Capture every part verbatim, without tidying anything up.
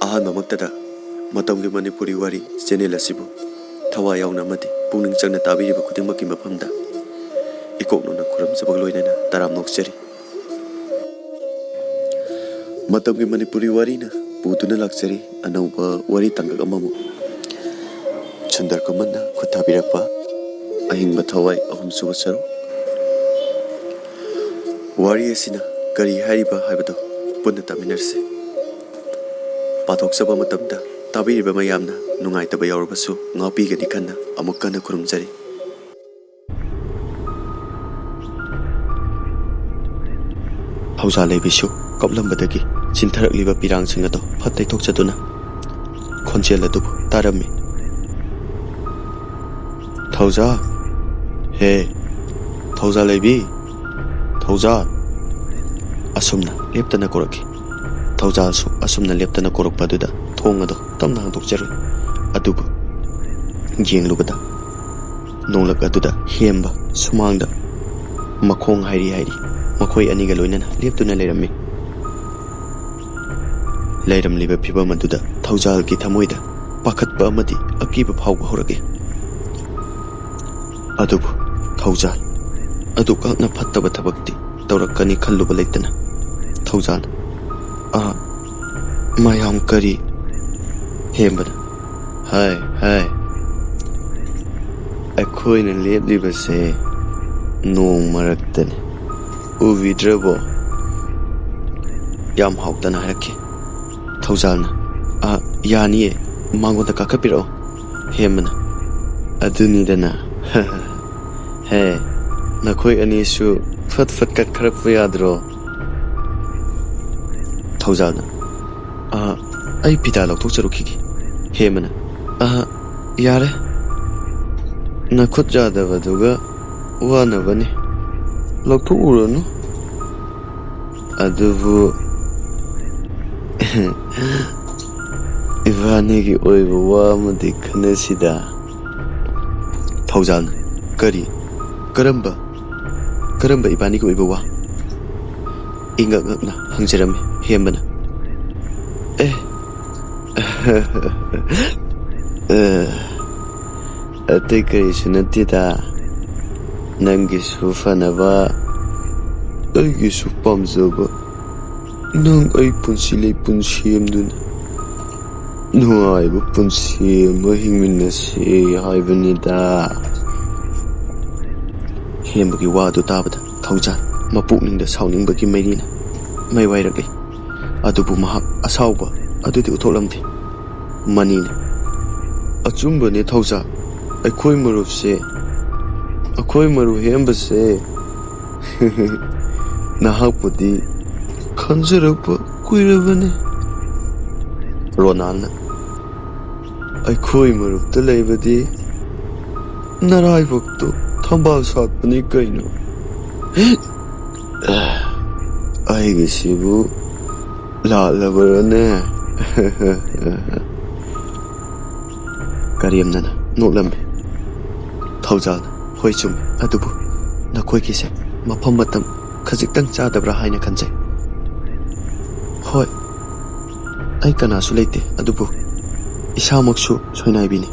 ꯑꯍꯥꯟꯕꯃꯛꯇꯗ ꯃꯇꯝꯒꯤ ꯃꯅꯤꯄꯨꯔꯤ ꯋꯥꯔꯤ ꯆꯦꯅꯦꯜ ꯑꯁꯤꯕꯨ ꯊꯋꯥꯏ ꯌꯥꯎꯅ ꯑꯃꯗꯤ ꯄꯨꯛꯅꯤꯡ ꯆꯪꯅ ꯇꯥꯕꯤꯔꯤꯕ ꯈꯨꯗꯤꯡꯃꯛꯀꯤ ꯃꯐꯝꯗ ꯏꯀꯣꯛ ꯅꯧꯅ ꯈꯨꯔꯨꯝꯖꯕꯒ ꯂꯣꯏꯅꯅ ꯇꯔꯥꯝ ꯅꯣꯛꯆꯔꯤ꯫ ꯃꯇꯝꯒꯤ ꯃꯅꯤꯄꯨꯔꯤ ꯋꯥꯔꯤꯅ ꯄꯨꯗꯨꯅ ꯂꯥꯛꯆꯔꯤ ꯑꯅꯧꯕ ꯋꯥꯔꯤ ꯇꯥꯡꯀꯛ ꯑꯃꯃꯨꯛ꯫ ꯁꯨꯟꯗꯔ ꯀꯃꯜꯅ ꯈꯨꯠ ꯊꯥꯕꯤꯔꯛꯄ ꯑꯍꯤꯡꯕ ꯊꯋꯥꯏ ꯑꯍꯨꯝꯁꯨꯕ ꯁꯔꯨꯛ꯫ ꯋꯥꯔꯤ ꯑꯁꯤꯅ ꯀꯔꯤ ꯍꯥꯏꯔꯤꯕ ꯍꯥꯏꯕꯗꯨ ꯄꯨꯟꯅ ꯇꯥꯃꯤꯟꯅꯔꯁꯤ꯫ ꯄꯥꯊꯣꯛꯆꯕ ꯃꯇꯝꯗ ꯇꯥꯕꯤꯔꯤꯕ ꯃꯌꯥꯝꯅ ꯅꯨꯡꯉꯥꯏꯇꯕ ꯌꯥꯎꯔꯕꯁꯨ ꯉꯥꯛꯄꯤꯒꯅꯤ ꯈꯟꯅ ꯑꯃꯨꯛ ꯍꯟꯅ ꯈꯨꯔꯨꯝꯖꯔꯤ꯫ ꯊꯧꯖꯥꯜ ꯂꯩꯕꯤꯁꯨ ꯀꯞꯂꯝꯕꯗꯒꯤ ꯆꯤꯟꯊꯔꯛꯂꯤꯕ ꯄꯤꯔꯥꯡꯁꯤꯡ ꯑꯗꯨ ꯐꯠ ꯇꯩꯊꯣꯛꯆꯗꯨꯅ ꯈꯣꯟꯖꯦꯜ ꯑꯗꯨꯕꯨ ꯇꯥꯔꯝꯃꯤ꯫ "ꯊꯧꯖꯥꯜ! ꯍꯦ! ꯊꯧꯖꯥꯜ ꯂꯩꯕꯤ! ꯊꯧꯖꯥꯜ!" ꯑꯁꯨꯝꯅ ꯂꯦꯞꯇꯅ ꯀꯧꯔꯛꯈꯤ꯫ ꯊꯧꯖꯥꯜꯁꯨ ꯑꯁꯨꯝꯅ ꯂꯦꯞꯇꯅ ꯀꯧꯔꯛꯄ ꯑꯗꯨꯗ ꯊꯣꯡ ꯑꯗꯨ ꯇꯞꯅ ꯍꯥꯡꯗꯣꯛꯆꯔꯨꯏ꯫ ꯑꯗꯨꯕꯨ ꯌꯦꯡꯂꯨꯕꯗ ꯅꯣꯡꯂꯛ ꯑꯗꯨꯗ ꯍꯦꯝꯕ ꯁꯨꯃꯥꯡꯗ ꯃꯈꯣꯡ ꯍꯥꯏꯔꯤ ꯍꯥꯏꯔꯤ ꯃꯈꯣꯏ ꯑꯅꯤꯒ ꯂꯣꯏꯅꯅ ꯂꯦꯞꯇꯨꯅ ꯂꯩꯔꯝꯃꯤ꯫ ꯂꯩꯔꯝꯂꯤꯕ ꯐꯤꯚꯝ ꯑꯗꯨꯗ ꯊꯧꯖꯥꯜꯒꯤ ꯊꯃꯣꯏꯗ ꯄꯥꯈꯠꯄ ꯑꯃꯗꯤ ꯑꯀꯤꯕ ꯐꯥꯎꯕ ꯍꯧꯔꯛꯏ꯫ ꯑꯗꯨꯕꯨ ꯊꯧꯖꯥꯜ ꯑꯗꯨꯛ ꯉꯛꯅ ꯐꯠꯇꯕ ꯊꯕꯛꯇꯤ ꯇꯧꯔꯛꯀꯅꯤ ꯈꯜꯂꯨꯕ ꯂꯩꯇꯅ ꯊꯧꯖꯥꯜꯅ, "ꯑꯥ, ꯃꯌꯥꯝ ꯀꯔꯤ?" ꯍꯦꯝꯕꯅ, "ꯍꯥꯏ, ꯍꯥꯏ, ꯑꯩꯈꯣꯏꯅ ꯂꯦꯞꯂꯤꯕꯁꯦ ꯅꯣꯡ ꯃꯔꯛꯇꯅꯤ꯫ ꯎꯕꯤꯗ꯭ꯔꯕꯣ?" ꯌꯥꯝ ꯍꯥꯎꯇꯅ ꯍꯥꯏꯔꯛꯈꯤ꯫ ꯊꯧꯖꯥꯜꯅ, "ꯑꯥ, ꯌꯥꯅꯤꯌꯦ, ꯃꯉꯣꯟꯗ ꯀꯥꯈꯠꯄꯤꯔꯛꯑꯣ꯫" ꯍꯦꯝꯕꯅ, "ꯑꯗꯨꯅꯤꯗꯅ꯫ ꯍꯦ, ꯅꯈꯣꯏ ꯑꯅꯤꯁꯨ ꯐꯠ ꯐꯠ ꯀꯠꯈ꯭ꯔꯛꯄ ꯌꯥꯗ꯭ꯔꯣ?" ꯊꯧꯖꯥꯜꯅ, "ꯑꯥ, ꯑꯩ ꯐꯤꯗꯥ ꯂꯧꯊꯣꯛꯆꯔꯨꯈꯤꯒꯦ꯫" ꯍꯦꯝꯕꯅ, "ꯑꯥ, ꯌꯥꯔꯦ꯫ ꯅꯈꯨꯠ ꯌꯥꯗꯕꯗꯨꯒ ꯋꯥꯅꯕꯅꯤ꯫ ꯂꯧꯊꯣꯛꯎꯔꯅꯨ꯫ ꯑꯗꯨꯕꯨ ꯏꯕꯥꯅꯤꯒꯤ ꯑꯣꯏꯕ ꯋꯥ ꯑꯃꯗꯤ ꯈꯟꯅꯁꯤꯗ꯫" ꯊꯧꯖꯥꯜꯅ, "ꯀꯔꯤ? ꯀꯔꯝꯕ? ꯀꯔꯝꯕ ꯏꯕꯥꯅꯤꯒꯤ ꯑꯣꯏꯕ ꯋꯥ?" ꯏꯉꯛ ꯉꯛꯅ ꯍꯪꯖꯔꯝꯃꯤ ꯍꯦꯝꯕꯅ꯫ "ꯑꯦ, ꯑꯦ, ꯑꯇꯩ ꯀꯔꯤꯁꯨ ꯅꯠꯇꯦꯗ, ꯅꯪꯒꯤꯁꯨ ꯐꯅꯕ, ꯑꯩꯒꯤꯁꯨ ꯄꯥꯝꯖꯕ, ꯅꯪ ꯑꯩ ꯄꯨꯟꯁꯤ ꯂꯩꯄꯨꯟ ꯁꯦꯝꯗꯨꯅ ꯅꯨꯡꯉꯥꯏꯕ ꯄꯨꯟꯁꯤ ꯑꯃ ꯍꯤꯡꯃꯤꯟꯅꯁꯤ ꯍꯥꯏꯕꯅꯤꯗ꯫ ꯍꯦꯝꯕꯒꯤ ꯋꯥꯗꯨ ꯇꯥꯕꯗ ꯊꯧꯖꯥꯜ ꯃꯄꯨꯛꯅꯤꯡꯗ ꯁꯥꯎꯅꯤꯡꯕꯒꯤ ꯃꯩꯔꯤꯅ ꯃꯩ ꯋꯥꯏꯔꯛꯂꯤ꯫ ꯑꯗꯨꯕꯨ ꯃꯍꯥꯛ ꯑꯁꯥꯎꯕ ꯑꯗꯨꯗꯤ ꯎꯠꯊꯣꯛꯂꯝꯗꯦ꯫ ꯃꯅꯤꯅ, "ꯑꯆꯨꯝꯕꯅꯦ ꯊꯧꯖꯥꯜ, ꯑꯩꯈꯣꯏ ꯃꯔꯨꯞꯁꯦ, ꯑꯩꯈꯣꯏ ꯃꯔꯨꯞ ꯍꯦꯝꯕꯁꯦ, ꯅꯍꯥꯛꯄꯨꯗꯤ ꯈꯟꯖꯔꯛꯄ ꯀꯨꯏꯔꯕꯅꯤ꯫" ꯔꯣꯅꯥꯜꯅ, "ꯑꯩꯈꯣꯏ ꯃꯔꯨꯞꯇ ꯂꯩꯕꯗꯤ ꯅꯔꯥꯏꯕꯛꯇꯣ ꯊꯝꯕꯥꯜ ꯁꯥꯠꯄꯅꯤ ꯀꯩꯅꯣ꯫" "ꯑꯩꯒꯤꯁꯤꯕꯨ ꯂꯥꯜꯂꯕ꯭ꯔꯅꯦ?" ꯀꯔꯦꯝꯅꯅ ꯅꯣꯛꯂꯝꯃꯤ꯫ ꯊꯧꯖꯥꯜꯅ, "ꯍꯣꯏ, ꯆꯨꯝꯃꯤ, ꯑꯗꯨꯕꯨ ꯅꯈꯣꯏꯒꯤꯁꯦ ꯃꯐꯝ ꯃꯇꯝ ꯈꯖꯤꯛꯇꯪ ꯆꯥꯗꯕ꯭ꯔꯥ ꯍꯥꯏꯅ ꯈꯟꯖꯩ꯫ ꯍꯣꯏ, ꯑꯩ ꯀꯅꯥꯁꯨ ꯂꯩꯇꯦ, ꯑꯗꯨꯕꯨ ꯏꯁꯥꯃꯛꯁꯨ ꯁꯣꯏꯅꯥꯏꯕꯤꯅꯤ꯫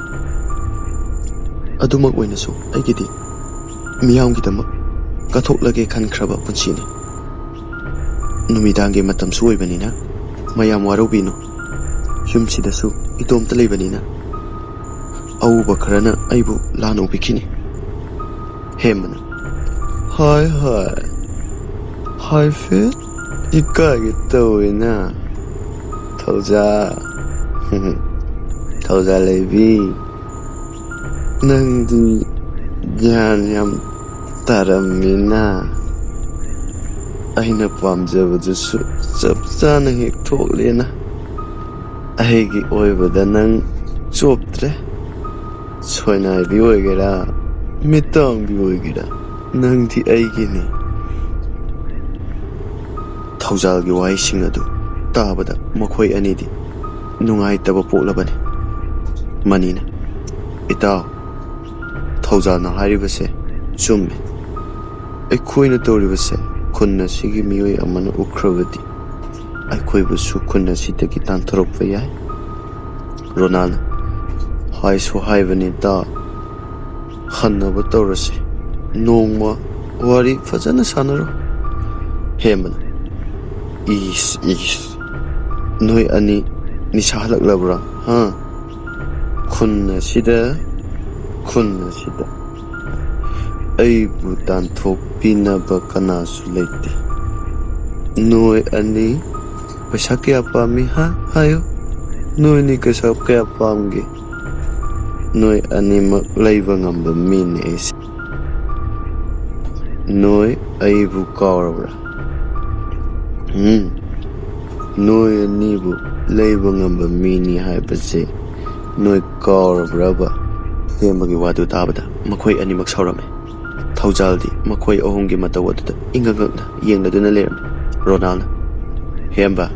ꯑꯗꯨꯃꯛ ꯑꯣꯏꯅꯁꯨ ꯑꯩꯒꯤꯗꯤ ꯃꯤꯌꯥꯝꯒꯤꯗꯃꯛ ꯀꯠꯊꯣꯛꯂꯒꯦ ꯈꯟꯈ꯭ꯔꯕ ꯄꯨꯟꯁꯤꯅꯤ꯫ ꯅꯨꯃꯤꯗꯥꯡꯒꯤ ꯃꯇꯝꯁꯨ ꯑꯣꯏꯕꯅꯤꯅ ꯃꯌꯥꯝ ꯋꯥꯔꯧꯕꯤꯅꯨ꯫ ꯌꯨꯝꯁꯤꯗꯁꯨ ꯏꯇꯣꯝꯇ ꯂꯩꯕꯅꯤꯅ ꯑꯎꯕ ꯈꯔꯅ ꯑꯩꯕꯨ ꯂꯥꯟꯅ ꯎꯕꯤꯈꯤꯅꯤ꯫" ꯍꯦꯝꯕꯅ, "ꯍꯥꯏ ꯍꯥꯏ, ꯍꯥꯏꯐꯦꯠ ꯏꯀꯥꯏꯒꯦ ꯇꯧꯋꯤꯅ꯫ ꯊꯧꯖꯥꯜ, ꯊꯧꯖꯥꯜ ꯂꯩꯕꯤ, ꯅꯪꯗꯤ ꯒ꯭ꯌꯥꯟ ꯌꯥꯝ ꯇꯥꯔꯝꯃꯤꯅ꯫ ꯑꯩꯅ ꯄꯥꯝꯖꯕꯗꯨꯁꯨ ꯆꯞ ꯆꯥꯅ ꯍꯦꯛ ꯊꯣꯛꯂꯦꯅ꯫ ꯑꯩꯒꯤ ꯑꯣꯏꯕꯗ ꯅꯪ ꯆꯣꯞꯇ꯭ꯔꯦ꯫ ꯁꯣꯏꯅꯥꯏꯕꯤ ꯑꯣꯏꯒꯦꯔꯥ, ꯃꯤꯇꯥꯡꯕꯤ ꯑꯣꯏꯒꯦꯔꯥ, ꯅꯪꯗꯤ ꯑꯩꯒꯤꯅꯤ꯫" ꯊꯧꯖꯥꯜꯒꯤ ꯋꯥꯍꯩꯁꯤꯡ ꯑꯗꯨ ꯇꯥꯕꯗ ꯃꯈꯣꯏ ꯑꯅꯤꯗꯤ ꯅꯨꯡꯉꯥꯏꯇꯕ ꯄꯣꯛꯂꯕꯅꯤ꯫ ꯃꯅꯤꯅ, "ꯏꯇꯥꯎ, ꯊꯧꯖꯥꯜꯅ ꯍꯥꯏꯔꯤꯕꯁꯦ ꯆꯨꯝꯃꯦ꯫ ꯑꯩꯈꯣꯏꯅ ꯇꯧꯔꯤꯕꯁꯦ ꯈꯨꯟ ꯑꯁꯤꯒꯤ ꯃꯤꯑꯣꯏ ꯑꯃꯅ ꯎꯈ꯭ꯔꯕꯗꯤ ꯑꯩꯈꯣꯏꯕꯨꯁꯨ ꯈꯨꯟ ꯑꯁꯤꯗꯒꯤ ꯇꯥꯟꯊꯣꯔꯛꯄ ꯌꯥꯏ꯫ ꯔꯣꯅꯥꯜꯅ, "ꯍꯥꯏꯁꯨ ꯍꯥꯏꯕꯅꯤꯗ, ꯍꯟꯅꯕ ꯇꯧꯔꯁꯤ, ꯅꯣꯡꯃ ꯋꯥꯔꯤ ꯐꯖꯅ ꯁꯥꯟꯅꯔꯣ꯫" ꯍꯦꯝꯕꯅ, "ꯏꯁ ꯏꯁ, ꯅꯣꯏ ꯑꯅꯤ ꯅꯤꯁꯥ ꯍꯜꯂꯛꯂꯕ꯭ꯔꯥ? ꯍꯥ? ꯈꯨꯟ ꯑꯁꯤꯗ, ꯈꯨꯟ ꯑꯁꯤꯗ ꯑꯩꯕꯨ ꯇꯥꯟꯊꯣꯛꯄꯤꯅꯕ ꯀꯅꯥꯁꯨ ꯂꯩꯇꯦ꯫ ꯅꯣꯏ ꯑꯅꯤ ꯄꯩꯁꯥ ꯀꯌꯥ ꯄꯥꯝꯃꯤ, ꯍꯥ? ꯍꯥꯏꯌꯨ꯫ ꯅꯣꯏ ꯑꯅꯤ ꯄꯩꯁꯥ ꯀꯌꯥ ꯄꯥꯝꯒꯦ? ꯅꯣꯏ ꯑꯅꯤꯃꯛ ꯂꯩꯕ ꯉꯝꯕ ꯃꯤꯅꯦ ꯑꯩꯁꯦ꯫ ꯅꯣꯏ ꯑꯩꯕꯨ ꯀꯥꯎꯔꯕ꯭ꯔꯥ? ꯎꯝ, ꯅꯣꯏ ꯑꯅꯤꯕꯨ ꯂꯩꯕ ꯉꯝꯕ ꯃꯤꯅꯤ ꯍꯥꯏꯕꯁꯦ ꯅꯣꯏ ꯀꯥꯎꯔꯕ꯭ꯔꯕ?" ꯍꯦꯝꯕꯒꯤ ꯋꯥꯗꯨ ꯇꯥꯕꯗ ꯃꯈꯣꯏ ꯑꯅꯤꯃꯛ ꯁꯥꯎꯔꯝꯃꯤ꯫ ꯊꯧꯖꯥꯜꯗꯤ ꯃꯈꯣꯏ ꯑꯍꯨꯝꯒꯤ ꯃꯇꯧ ꯑꯗꯨꯗ ꯏꯉꯛ ꯉꯛꯅ ꯌꯦꯡꯂꯗꯨꯅ ꯂꯩꯔꯝꯃꯤ꯫ ꯔꯣꯅꯥꯜꯅ, "ꯍꯦꯝꯕ,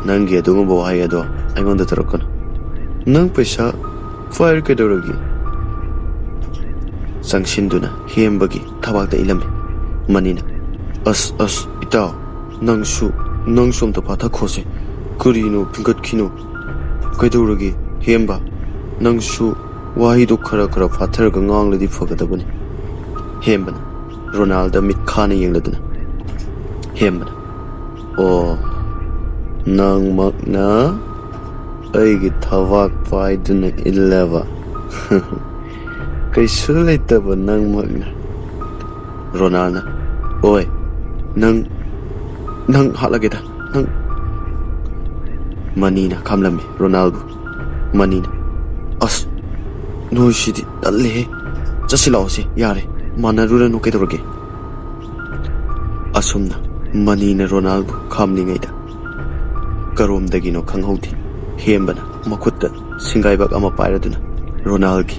ꯅꯪꯒꯤ ꯑꯗꯨꯒꯨꯝꯕ ꯋꯥꯍꯩ ꯑꯗꯣ ꯑꯩꯉꯣꯟꯗ ꯇꯧꯔꯛꯀꯅꯨ꯫ ꯅꯪ ꯄꯩꯁꯥ ꯄꯥꯏꯔ ꯀꯩꯗꯧꯔꯒꯦ?" ꯆꯪꯁꯤꯟꯗꯨꯅ ꯍꯦꯝꯕꯒꯤ ꯊꯕꯥꯛꯇ ꯏꯜꯂꯝꯃꯤ꯫ ꯃꯅꯤꯅ, "ꯑꯁ ꯑꯁ, ꯏꯇꯥꯎ, ꯅꯪꯁꯨ, ꯅꯪꯁꯨ ꯑꯝꯇ ꯐꯥꯊꯈꯣꯁꯦ꯫ ꯀꯔꯤꯅꯣ ꯐꯤꯡꯒꯠꯈꯤꯅꯣ? ꯀꯩꯗꯧꯔꯒꯦ ꯍꯦꯝꯕ? ꯅꯪꯁꯨ ꯋꯥꯍꯩꯗꯣ ꯈꯔ ꯈꯔ ꯐꯥꯊꯔꯒ ꯉꯥꯡꯂꯗꯤ ꯐꯒꯗꯕꯅꯤ꯫" ꯍꯦꯝꯕꯅ ꯔꯣꯅꯥꯜꯗ ꯃꯤꯠ ꯈꯥꯅ ꯌꯦꯡꯂꯗꯨꯅ, ꯍꯦꯝꯕꯅ, "ꯑꯣ, ꯅꯪꯃꯛꯅ ꯑꯩꯒꯤ ꯊꯕꯥꯛ ꯄꯥꯏꯗꯨꯅ ꯏꯜꯂꯦꯕ? ꯀꯩꯁꯨ ꯂꯩꯇꯕ ꯅꯪꯃꯛꯅ꯫" ꯔꯣꯅꯥꯜꯅ, "ꯑꯣꯏ, ꯅꯪ, ꯅꯪ ꯍꯥꯠꯂꯒꯦꯗ, ꯅꯪ꯫" ꯃꯅꯤꯅ ꯈꯥꯝꯂꯝꯃꯤ ꯔꯣꯅꯥꯜꯕꯨ꯫ ꯃꯅꯤꯅ, "ꯑꯁ, ꯅꯣꯏꯁꯤꯗꯤ ꯇꯜꯂꯦꯍꯦ꯫ ꯆꯠꯁꯤ ꯂꯥꯛꯑꯣꯁꯦ, ꯌꯥꯔꯦ꯫ ꯃꯥꯟꯅꯔꯨꯔꯅꯨ ꯀꯩꯗꯧꯔꯒꯦ?" ꯑꯁꯨꯝꯅ ꯃꯅꯤꯅ ꯔꯣꯅꯥꯜꯕꯨ ꯈꯥꯝꯂꯤꯉꯩꯗ ꯀꯔꯣꯝꯗꯒꯤꯅꯣ ꯈꯪꯍꯧꯗꯦ, ꯍꯦꯝꯕꯅ ꯃꯈꯨꯠꯇ ꯁꯤꯡꯒꯥꯏꯕꯛ ꯑꯃ ꯄꯥꯏꯔꯗꯨꯅ ꯔꯣꯅꯥꯜꯒꯤ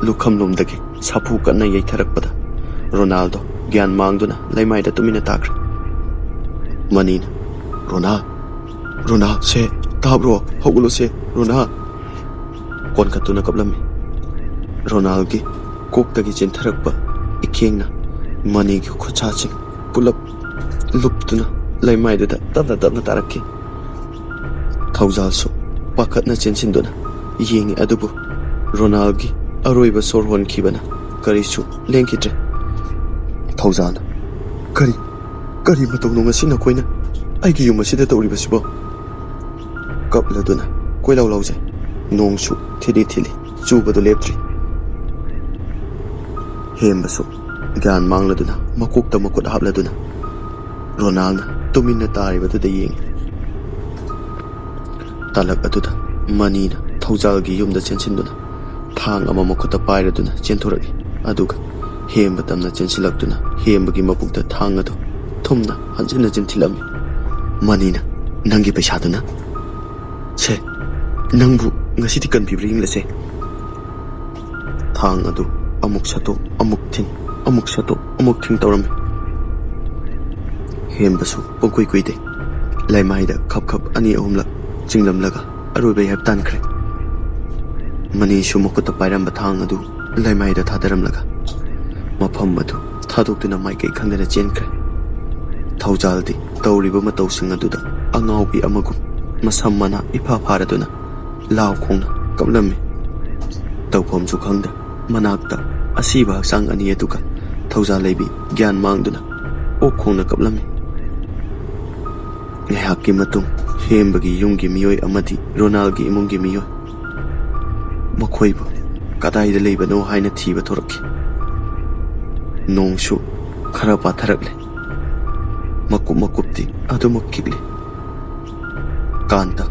ꯂꯨꯈꯝꯂꯣꯝꯗꯒꯤ ꯁꯥꯐꯨ ꯀꯟꯅ ꯌꯩꯊꯔꯛꯄꯗ ꯔꯣꯅꯥꯜꯗꯣ ꯒ꯭ꯌꯥꯟ ꯃꯥꯡꯗꯨꯅ ꯂꯩꯃꯥꯏꯗ ꯇꯨꯃꯤꯟꯅ ꯇꯥꯈ꯭ꯔꯦ꯫ ꯃꯅꯤꯅ, "ꯔꯣꯅꯥꯜ, ꯔꯣꯅꯥꯜ, ꯁꯦ, ꯇꯥꯕ꯭ꯔꯣ? ꯍꯧꯒꯠꯂꯣꯁꯦ, ꯔꯣꯅꯥꯜ!" ꯀꯣꯟꯈꯠꯇꯨꯅ ꯀꯞꯂꯝꯃꯤ꯫ ꯔꯣꯅꯥꯜꯒꯤ ꯀꯣꯛꯇꯒꯤ ꯆꯦꯟꯊꯔꯛꯄ ꯏꯈꯦꯡꯅ ꯃꯅꯤꯒꯤ ꯈꯨꯠꯁꯥꯁꯤꯡ ꯄꯨꯂꯞ ꯂꯨꯞꯇꯨꯅ ꯂꯩꯃꯥꯏꯗꯨꯗ ꯇꯞꯅ ꯇꯞꯅ ꯇꯥꯔꯛꯈꯤ꯫ ꯊꯧꯖꯥꯜꯁꯨ ꯄꯥꯈꯠꯅ ꯆꯦꯟꯁꯤꯟꯗꯨꯅ ꯌꯦꯡꯉꯤ, ꯑꯗꯨꯕꯨ ꯔꯣꯅꯥꯜꯒꯤ ꯑꯔꯣꯏꯕ ꯁꯣꯔ ꯍꯣꯟꯈꯤꯕꯅ ꯀꯔꯤꯁꯨ ꯂꯦꯡꯈꯤꯗ꯭ꯔꯦ꯫ ꯊꯧꯖꯥꯜꯅ, "ꯀꯔꯤ, ꯀꯔꯤ ꯃꯇꯧꯅꯣ ꯉꯁꯤ ꯅꯈꯣꯏꯅ ꯑꯩꯒꯤ ꯌꯨꯝ ꯑꯁꯤꯗ ꯇꯧꯔꯤꯕꯁꯤꯕꯣ?" ꯀꯞꯂꯗꯨꯅ ꯀꯣꯏꯂꯥꯎ ꯂꯥꯎꯖꯩ꯫ ꯅꯣꯡꯁꯨ ꯊꯤꯂꯤ ꯊꯤꯂꯤ ꯆꯨꯕꯗꯨ ꯂꯦꯞꯇ꯭ꯔꯤ꯫ ꯍꯦꯝꯕꯁꯨ ꯒ꯭ꯌꯥꯟ ꯃꯥꯡꯂꯗꯨꯅ ꯃꯀꯣꯛꯇ ꯃꯈꯨꯠ ꯍꯥꯞꯂꯗꯨꯅ ꯔꯣꯅꯥꯜꯅ ꯇꯨꯃꯤꯟꯅ ꯇꯥꯔꯤꯕꯗꯨꯗ ꯌꯦꯡꯉꯤ꯫ ꯇꯥꯂꯛ ꯑꯗꯨꯗ ꯃꯅꯤꯅ ꯊꯧꯖꯥꯜꯒꯤ ꯌꯨꯝꯗ ꯆꯦꯟꯁꯤꯟꯗꯨꯅ ꯊꯥꯡ ꯑꯃ ꯃꯈꯨꯠꯇ ꯄꯥꯏꯔꯗꯨꯅ ꯆꯦꯟꯊꯣꯔꯛꯏ꯫ ꯑꯗꯨꯒ ꯍꯦꯝꯕ ꯇꯝꯅ ꯆꯦꯟꯁꯤꯜꯂꯛꯇꯨꯅ ꯍꯦꯝꯕꯒꯤ ꯃꯕꯨꯛꯇ ꯊꯥꯡ ꯑꯗꯨ ꯊꯨꯝꯅ ꯍꯟꯖꯤꯟ ꯍꯟꯖꯤꯟ ꯊꯤꯜꯂꯝꯃꯤ꯫ ꯃꯅꯤꯅ, "ꯅꯪꯒꯤ ꯄꯩꯁꯥꯗꯨꯅ? ꯁꯦ, ꯅꯪꯕꯨ ꯉꯁꯤꯗꯤ ꯀꯟꯕꯤꯕ꯭ꯔꯥ ꯌꯦꯡꯂꯁꯦ꯫" ꯊꯥꯡ ꯑꯗꯨ ꯑꯃꯨꯛ ꯁꯠꯇꯣꯛ, ꯑꯃꯨꯛ ꯊꯤꯟ, ꯑꯃꯨꯛ ꯁꯠꯇꯣꯛ, ꯑꯃꯨꯛ ꯊꯤꯟ ꯇꯧꯔꯝꯃꯤ꯫ ꯍꯦꯝꯕꯁꯨ ꯄꯨꯡꯀꯨꯏ ꯀꯨꯏꯗꯦ꯫ ꯂꯩꯃꯥꯏꯗ ꯈꯞ ꯈꯞ ꯑꯅꯤ ꯑꯍꯨꯝꯂꯛ ꯆꯤꯡꯂꯝꯂꯒ ꯑꯔꯣꯏꯕ ꯍꯦꯞ ꯇꯥꯟꯈ꯭ꯔꯦ꯫ ꯃꯅꯤꯁꯨ ꯃꯈꯨꯠꯇ ꯄꯥꯏꯔꯝꯕ ꯊꯥꯡ ꯑꯗꯨ ꯂꯩꯃꯥꯏꯗ ꯊꯥꯗꯔꯝꯂꯒ ꯃꯐꯝ ꯑꯗꯨ ꯊꯥꯗꯣꯛꯇꯨꯅ ꯃꯥꯏꯀꯩ ꯈꯪꯗꯅ ꯆꯦꯟꯈ꯭ꯔꯦ꯫ ꯊꯧꯖꯥꯜꯗꯤ ꯇꯧꯔꯤꯕ ꯃꯇꯧꯁꯤꯡ ꯑꯗꯨꯗ ꯑꯉꯥꯎꯕꯤ ꯑꯃꯒꯨꯝ ꯃꯁꯝ ꯃꯅꯥ ꯏꯐꯥ ꯐꯥꯔꯗꯨꯅ ꯂꯥꯎ ꯈꯣꯡꯅ ꯀꯞꯂꯝꯃꯤ꯫ ꯇꯧꯐꯝꯁꯨ ꯈꯪꯗ ꯃꯅꯥꯛꯇ ꯑꯁꯤꯕ ꯍꯛꯆꯥꯡ ꯑꯅꯤ ꯑꯗꯨꯒ ꯊꯧꯖꯥꯜ ꯂꯩꯕꯤ ꯒ꯭ꯌꯥꯟ ꯃꯥꯡꯗꯨꯅ ꯑꯣꯛ ꯈꯣꯡꯅ ꯀꯞꯂꯝꯃꯤ꯫ ꯉꯥꯏꯍꯥꯛꯀꯤ ꯃꯇꯨꯡ ꯍꯦꯝꯕꯒꯤ ꯌꯨꯝꯒꯤ ꯃꯤꯑꯣꯏ ꯑꯃꯗꯤ ꯔꯣꯅꯥꯜꯒꯤ ꯏꯃꯨꯡꯒꯤ ꯃꯤꯑꯣꯏ ꯃꯈꯣꯏꯕꯨ ꯀꯗꯥꯏꯗ ꯂꯩꯕꯅꯣ ꯍꯥꯏꯅ ꯊꯤꯕ ꯊꯣꯔꯛꯈꯤ꯫ ꯅꯣꯡꯁꯨ ꯈꯔ ꯄꯥꯊꯔꯛꯂꯦ꯫ ꯃꯀꯨꯞ ꯃꯀꯨꯞꯇꯤ ꯑꯗꯨꯃꯛ ꯈꯤꯛꯂꯤ꯫ ꯀꯥꯟꯇ,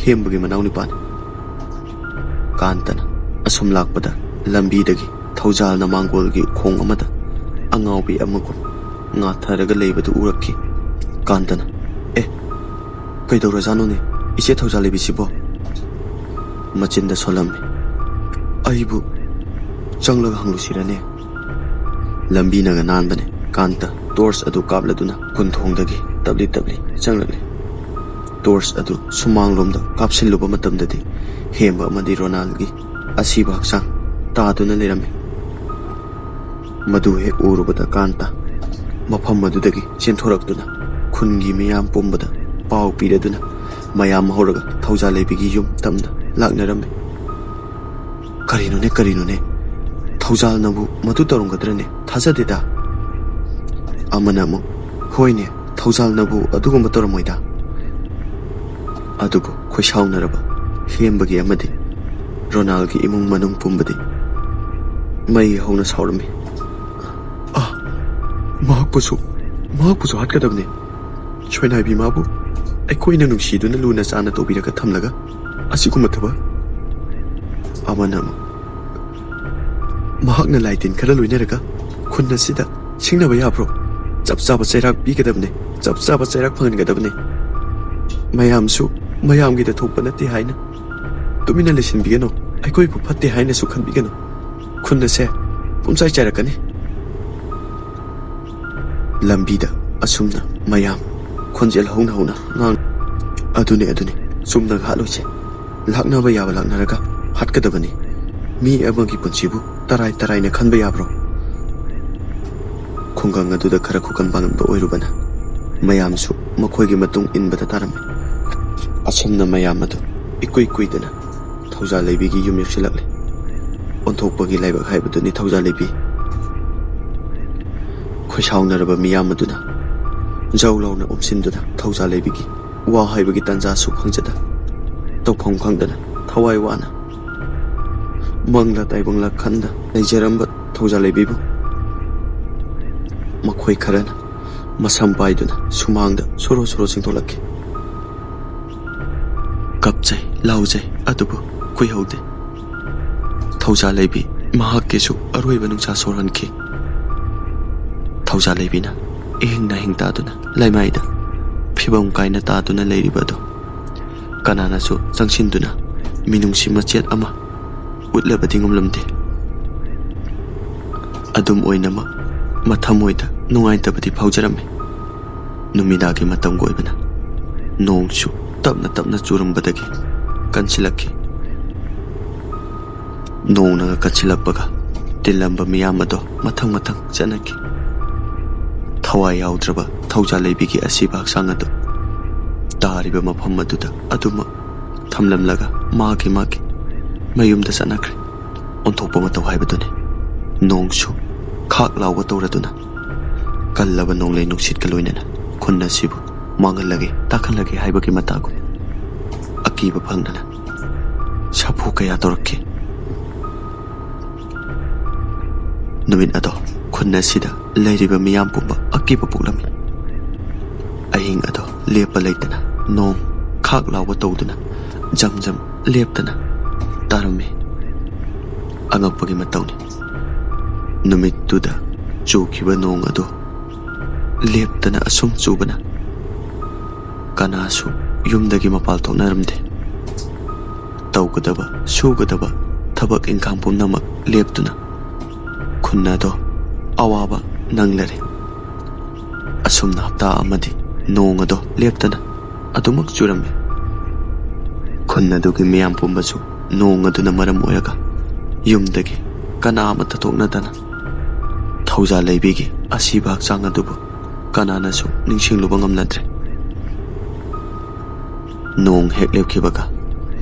ꯍꯦꯝꯕꯒꯤ ꯃꯅꯥꯎꯅꯨꯄꯥꯅꯤ꯫ ꯀꯥꯟꯇꯅ ꯑꯁꯨꯝ ꯂꯥꯛꯄꯗ ꯂꯝꯕꯤꯗꯒꯤ ꯊꯧꯖꯥꯜꯅ ꯃꯥꯡꯒꯣꯜꯒꯤ ꯈꯣꯡ ꯑꯃꯗ ꯑꯉꯥꯎꯕꯤ ꯑꯃꯒꯨꯝ ꯉꯥꯊꯔꯒ ꯂꯩꯕꯗꯨ ꯎꯔꯛꯈꯤ꯫ ꯀꯥꯟꯇꯅ, "ꯑꯦ, ꯀꯩꯗꯧꯔꯖꯥꯠꯅꯣꯅꯦ ꯏꯆꯦ ꯊꯧꯖꯥꯜ ꯂꯩꯕꯤꯁꯤꯕꯣ?" ꯃꯆꯤꯟꯗ ꯁꯣꯜꯂꯝꯃꯤ꯫ "ꯑꯩꯕꯨ ꯆꯪꯂꯒ ꯍꯪꯂꯨꯁꯤꯔꯅꯦ?" ꯂꯝꯕꯤꯅꯒ ꯅꯥꯟꯕꯅꯦ꯫ ꯀꯥꯟꯇ ꯇꯣꯔꯆ ꯑꯗꯨ ꯀꯥꯞꯂꯗꯨꯅ ꯀꯨꯟꯊꯣꯡꯗꯒꯤ ꯇꯞꯂꯤ ꯇꯞꯂꯤ ꯆꯪꯂꯛꯂꯤ꯫ ꯇꯣꯔꯆ ꯑꯗꯨ ꯁꯨꯃꯥꯡꯂꯣꯝꯗ ꯀꯥꯞꯁꯤꯜꯂꯨꯕ ꯃꯇꯝꯗꯗꯤ ꯍꯦꯝꯕ ꯑꯃꯗꯤ ꯔꯣꯅꯥꯜꯒꯤ ꯑꯁꯤꯕ ꯍꯛꯆꯥꯡ ꯇꯥꯗꯨꯅ ꯂꯩꯔꯝꯃꯤ꯫ ꯃꯗꯨ ꯍꯦꯛ ꯎꯔꯨꯕꯗ ꯀꯥꯟꯇ ꯃꯐꯝ ꯑꯗꯨꯗꯒꯤ ꯆꯦꯟꯊꯣꯔꯛꯇꯨꯅ ꯈꯨꯟꯒꯤ ꯃꯤꯌꯥꯝ ꯄꯨꯝꯕꯗ ꯄꯥꯎ ꯄꯤꯔꯗꯨꯅ ꯃꯌꯥꯝ ꯍꯧꯔꯒ ꯊꯧꯖꯥꯜ ꯂꯩꯕꯤꯒꯤ ꯌꯨꯝ ꯇꯝꯅ ꯂꯥꯛꯅꯔꯝꯃꯤ꯫ "ꯀꯔꯤꯅꯣꯅꯦ, ꯀꯔꯤꯅꯣꯅꯦ? ꯊꯧꯖꯥꯜꯅꯕꯨ ꯃꯗꯨ ꯇꯧꯔꯝꯒꯗ꯭ꯔꯅꯦ? ꯊꯥꯖꯗꯦꯗ꯫" ꯑꯃꯅ ꯑꯃꯨꯛ, "ꯍꯣꯏꯅꯦ, ꯊꯧꯖꯥꯜꯅꯕꯨ ꯑꯗꯨꯒꯨꯝꯕ ꯇꯧꯔꯝꯃꯣꯏꯗ꯫" ꯑꯗꯨꯕꯨ ꯈꯣꯏꯁꯥꯎꯅꯔꯕ ꯍꯦꯝꯕꯒꯤ ꯑꯃꯗꯤ ꯔꯣꯅꯥꯜꯒꯤ ꯏꯃꯨꯡ ꯃꯅꯨꯡ ꯄꯨꯝꯕꯗꯤ ꯃꯩ ꯍꯧꯅ ꯁꯥꯎꯔꯝꯃꯤ꯫ "ꯑꯥ, ꯃꯍꯥꯛꯄꯨꯁꯨ, ꯃꯍꯥꯛꯄꯨꯁꯨ ꯍꯥꯠꯀꯗꯕꯅꯤ꯫ ꯁꯣꯏꯅꯥꯏꯕꯤ ꯃꯥꯕꯨ ꯑꯩꯈꯣꯏꯅ ꯅꯨꯡꯁꯤꯗꯨꯅ ꯂꯨꯅ ꯆꯥꯟꯅ ꯇꯧꯕꯤꯔꯒ ꯊꯝꯂꯒ ꯑꯁꯤꯒꯨꯝꯕ ꯊꯕꯛ?" ꯑꯃꯅ ꯑꯃꯨꯛ, "ꯃꯍꯥꯛꯅ ꯂꯥꯏ ꯇꯤꯟ ꯈꯔ ꯂꯣꯏꯅꯔꯒ ꯈꯨꯟ ꯑꯁꯤꯗ ꯁꯤꯡꯅꯕ ꯌꯥꯕ꯭ꯔꯣ? ꯆꯞ ꯆꯥꯕ ꯆꯩꯔꯥꯛ ꯄꯤꯒꯗꯕꯅꯦ, ꯆꯞ ꯆꯥꯕ ꯆꯩꯔꯥꯛ ꯐꯪꯍꯟꯒꯗꯕꯅꯦ꯫ ꯃꯌꯥꯝꯁꯨ ꯃꯌꯥꯝꯒꯤꯗ ꯊꯣꯛꯄ ꯅꯠꯇꯦ ꯍꯥꯏꯅ ꯇꯨꯃꯤꯟꯅ ꯂꯩꯁꯤꯟꯕꯤꯒꯅꯨ, ꯑꯩꯈꯣꯏꯕꯨ ꯐꯠꯇꯦ ꯍꯥꯏꯅꯁꯨ ꯈꯟꯕꯤꯒꯅꯨ꯫ ꯈꯨꯟ ꯑꯁꯦ ꯄꯨꯝꯆꯥꯏ ꯆꯥꯏꯔꯛꯀꯅꯤ꯫" ꯂꯝꯕꯤꯗ ꯑꯁꯨꯝꯅ ꯃꯌꯥꯝ ꯈꯣꯟꯖꯦꯜ ꯍꯧꯅ ꯍꯧꯅ ꯉꯥꯡ, "ꯑꯗꯨꯅꯦ, ꯑꯗꯨꯅꯦ, ꯆꯨꯝꯅ ꯍꯥꯠꯂꯣꯏꯁꯦ꯫ ꯂꯥꯛꯅꯕ ꯌꯥꯕ ꯂꯥꯛꯅꯔꯒ ꯍꯥꯠꯀꯗꯕꯅꯤ꯫ ꯃꯤ ꯑꯃꯒꯤ ꯄꯨꯟꯁꯤꯕꯨ ꯇꯔꯥꯏ ꯇꯔꯥꯏꯅ ꯈꯟꯕ ꯌꯥꯕ꯭ꯔꯣ?" ꯈꯨꯡꯒꯪ ꯑꯗꯨꯗ ꯈꯔ ꯈꯨꯀꯟ ꯄꯥꯡꯒꯟꯕ ꯑꯣꯏꯔꯨꯕꯅ ꯃꯌꯥꯝꯁꯨ ꯃꯈꯣꯏꯒꯤ ꯃꯇꯨꯡ ꯏꯟꯕꯗ ꯇꯥꯔꯝꯃꯤ꯫ ꯑꯁꯨꯝꯅ ꯃꯌꯥꯝ ꯑꯗꯨ ꯏꯀꯨꯏ ꯀꯨꯏꯗꯅ ꯊꯧꯖꯥꯜ ꯂꯩꯕꯤꯒꯤ ꯌꯨꯝ ꯌꯧꯁꯤꯜꯂꯛꯂꯦ꯫ ꯑꯣꯟꯊꯣꯛꯄꯒꯤ ꯂꯥꯏꯕꯛ ꯍꯥꯏꯕꯗꯨꯅꯤ ꯊꯧꯖꯥꯜ ꯂꯩꯕꯤ꯫ ꯈꯣꯏꯁꯥꯎꯅꯔꯕ ꯃꯤꯌꯥꯝ ꯑꯗꯨꯅ ꯖꯧ ꯂꯥꯎꯅ ꯑꯣꯝꯁꯤꯟꯗꯨꯅ ꯊꯧꯖꯥꯜ ꯂꯩꯕꯤꯒꯤ ꯋꯥ ꯍꯥꯏꯕꯒꯤ ꯇꯥꯟꯖꯥꯁꯨ ꯈꯪꯖꯗ, ꯇꯧꯐꯝ ꯈꯪꯗꯅ ꯊꯋꯥꯏ ꯋꯥꯅ ꯃꯪꯂꯥ ꯇꯥꯏꯕꯪꯂꯥ ꯈꯟꯗ ꯂꯩꯖꯔꯝꯕ ꯊꯧꯖꯥꯜ ꯂꯩꯕꯤꯕꯨ ꯃꯈꯣꯏ ꯈꯔꯅ ꯃꯁꯝ ꯄꯥꯏꯗꯨꯅ ꯁꯨꯃꯥꯡꯗ ꯁꯣꯔꯣ ꯁꯣꯔꯣ ꯆꯤꯡꯊꯣꯛꯂꯛꯈꯤ꯫ ꯀꯞꯆꯩ, ꯂꯥꯎꯖꯩ, ꯑꯗꯨꯕꯨ ꯀꯨꯏꯍꯧꯗꯦ꯫ ꯊꯧꯖꯥꯜ ꯂꯩꯕꯤ ꯃꯍꯥꯛꯀꯤꯁꯨ ꯑꯔꯣꯏꯕ ꯅꯨꯡꯁꯥ ꯁꯣꯔ ꯍꯣꯟꯈꯤ꯫ ꯊꯧꯖꯥꯜ ꯂꯩꯕꯤꯅ ꯏꯍꯤꯡ ꯅꯥꯍꯤꯡ ꯇꯥꯗꯨꯅ ꯂꯩꯃꯥꯏꯗ ꯐꯤꯕꯝ ꯀꯥꯏꯅ ꯇꯥꯗꯨꯅ ꯂꯩꯔꯤꯕ ꯑꯗꯨ ꯀꯅꯥꯅꯁꯨ ꯆꯪꯁꯤꯟꯗꯨꯅ ꯃꯤꯅꯨꯡꯁꯤ ꯃꯆꯦꯠ ꯑꯃ ꯎꯠꯂꯕꯗꯤ ꯉꯝꯂꯝꯗꯦ꯫ ꯑꯗꯨꯝ ꯑꯣꯏꯅꯃꯛ, ꯃꯊꯃꯣꯏꯗ ꯅꯨꯡꯉꯥꯏꯇꯕꯗꯤ ꯐꯥꯎꯖꯔꯝꯃꯤ꯫ ꯅꯨꯃꯤꯗꯥꯡꯒꯤ ꯃꯇꯝꯒ ꯑꯣꯏꯕꯅ ꯅꯣꯡꯁꯨ ꯇꯞꯅ ꯇꯞꯅ ꯆꯨꯔꯝꯕꯗꯒꯤ ꯀꯟꯁꯤꯜꯂꯛꯈꯤ꯫ ꯅꯣꯡꯅꯒ ꯀꯟꯁꯤꯜꯂꯛꯄꯒ ꯇꯤꯜꯂꯝꯕ ꯃꯤꯌꯥꯝ ꯑꯗꯣ ꯃꯊꯪ ꯃꯊꯪ ꯆꯠꯅꯈꯤ꯫ ꯊꯋꯥꯏ ꯌꯥꯎꯗ꯭ꯔꯕ ꯊꯧꯖꯥꯜ ꯂꯩꯕꯤꯒꯤ ꯑꯁꯤꯕ ꯍꯛꯆꯥꯡ ꯑꯗꯨ ꯇꯥꯔꯤꯕ ꯃꯐꯝ ꯑꯗꯨꯗ ꯑꯗꯨꯃꯛ ꯊꯝꯂꯝꯂꯒ ꯃꯥꯒꯤ ꯃꯥꯒꯤ ꯃꯌꯨꯝꯗ ꯆꯠꯅꯈ꯭ꯔꯦ꯫ ꯑꯣꯟꯊꯣꯛꯄ ꯃꯇꯧ ꯍꯥꯏꯕꯗꯨꯅꯤ꯫ ꯅꯣꯡꯁꯨ ꯈꯥꯛ ꯂꯥꯎꯕ ꯇꯧꯔꯗꯨꯅ ꯀꯜꯂꯕ ꯅꯣꯡꯂꯩ ꯅꯨꯡꯁꯤꯠꯀ ꯂꯣꯏꯅꯅ ꯈꯨꯟ ꯑꯁꯤꯕꯨ ꯃꯥꯡꯍꯜꯂꯒꯦ, ꯇꯥꯛꯍꯜꯂꯒꯦ ꯍꯥꯏꯕꯒꯤ ꯃꯇꯥꯒꯨꯝ ꯑꯀꯤꯕ ꯐꯪꯗꯅ ꯁꯥꯐꯨ ꯀꯌꯥ ꯇꯧꯔꯛꯈꯤ꯫ ꯅꯨꯃꯤꯠ ꯑꯗꯣ ꯈꯨꯟ ꯑꯁꯤꯗ ꯂꯩꯔꯤꯕ ꯃꯤꯌꯥꯝ ꯄꯨꯝꯕ ꯑꯀꯤꯕ ꯄꯣꯛꯂꯝꯃꯤ꯫ ꯑꯍꯤꯡ ꯑꯗꯣ ꯂꯦꯞꯄ ꯂꯩꯇꯅ ꯅꯣꯡ ꯈꯥꯛ ꯂꯥꯎꯕ ꯇꯧꯗꯨꯅ ꯖꯝ ꯖꯝ ꯂꯦꯞꯇꯅ ꯇꯥꯔꯝꯃꯤ꯫ ꯑꯉꯛꯄꯒꯤ ꯃꯇꯧꯅꯤ꯫ ꯅꯨꯃꯤꯠꯇꯨꯗ ꯆꯨꯈꯤꯕ ꯅꯣꯡ ꯑꯗꯨ ꯂꯦꯞꯇꯅ ꯑꯁꯨꯝ ꯆꯨꯕꯅ ꯀꯅꯥꯁꯨ ꯌꯨꯝꯗꯒꯤ ꯃꯄꯥꯜ ꯊꯣꯛꯅꯔꯝꯗꯦ꯫ ꯇꯧꯒꯗꯕ, ꯁꯨꯒꯗꯕ ꯊꯕꯛ ꯏꯪꯈꯥꯡ ꯄꯨꯝꯅꯃꯛ ꯂꯦꯞꯇꯨꯅ ꯈꯨꯟ ꯑꯗꯣ ꯑꯋꯥꯕ ꯅꯪꯂꯔꯦ꯫ ꯑꯁꯨꯝꯅ ꯍꯞꯇꯥ ꯑꯃꯗꯤ ꯅꯣꯡ ꯑꯗꯣ ꯂꯦꯞꯇꯅ ꯑꯗꯨꯃꯛ ꯆꯨꯔꯝꯃꯤ꯫ ꯈꯨꯟ ꯑꯗꯨꯒꯤ ꯃꯤꯌꯥꯝ ꯄꯨꯝꯕꯁꯨ ꯅꯣꯡ ꯑꯗꯨꯅ ꯃꯔꯝ ꯑꯣꯏꯔꯒ ꯌꯨꯝꯗꯒꯤ ꯀꯅꯥ ꯑꯃꯠꯇ ꯊꯣꯛꯅꯗꯅ ꯊꯧꯖꯥꯜ ꯂꯩꯕꯤꯒꯤ ꯑꯁꯤꯕ ꯍꯛꯆꯥꯡ ꯑꯗꯨꯕꯨ ꯀꯅꯥꯅꯁꯨ ꯅꯤꯡꯁꯤꯡꯂꯨꯕ ꯉꯝꯅꯗ꯭ꯔꯦ꯫ ꯅꯣꯡ ꯍꯦꯛ ꯂꯦꯞꯈꯤꯕꯒ